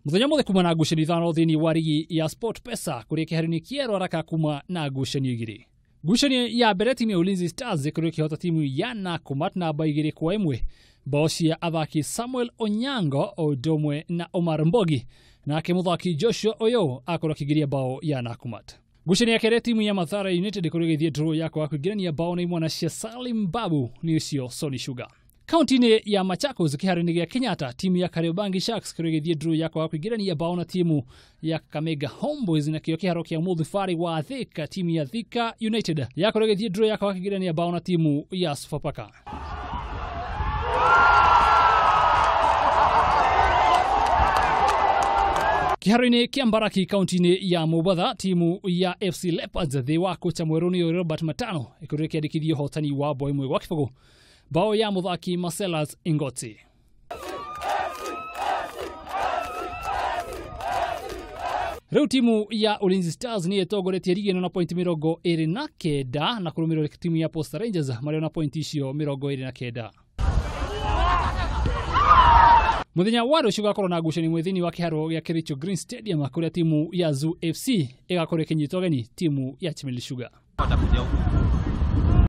Muthenya mothe kuma na ngucanio 5 thĩinĩ wa rigi ya Sport Pesa kũrĩa kĩharo-inĩ kĩa Ruaraka kuma na ngucanio 2. Ngucanio ya mbere timu ya Ulinzi Stars ĩkorirwo ĩkĩhota timu ya Nakumatt namba 2-1. Bao cia athaki Samuel Onyango o ũndũ ũmwe na Omar Mbogi, nake mũthaki Joshua Oyo akorwo akĩingĩria bao ya Nakumatt. Ngucanio ya kerĩ timu ya Mathare United ĩkorwo ĩgĩthiĩ draw ya kwaga kũingĩrania bao na imwana cia Salim Babu nĩ ũcio Sony Sugar. Kaunti-inĩ ya Machakos kĩharo-inĩ gĩa Kenyatta timu ya Kariobangi Sharks ĩkorwo ĩgĩthiĩ draw ya kwaga kũingĩrania bao na timu ya Kakamega Homeboys, na kĩo kĩharo kĩa Mũthibari wa Thika timu ya Thika United yakorwo ĩgĩthiĩ draw ya kwaga kũingĩrania bao na timu ya Sofapaka. Kĩharo-inĩ kĩa Mbaraki kaunti-inĩ ya Mombatha timu ya FC Leopards thĩ wa kocha mwerũ nĩyo Robert Matano ĩkorirwo ĩkĩandĩkithia ũhotani wa bao 1-0, bao ya mũthaki Marcellus Ingoti. Rĩu timu ya Ulinzi Stars nĩ ĩtongoretie rigi ĩno na pointi 29 na kũrũmĩrĩrwo nĩ timu ya Posta Rangers marĩ na pointi icio 29. Muthenya wa rũciũ gũgakorwo na ngucanio ĩmwe thĩinĩ wa kĩharo gĩa Kericho Green Stadium kũrĩa timu ya Zoo FC ĩgakorwo ĩkĩnyita ũgeni timu ya Chemelil Sugar. Watakuja huku.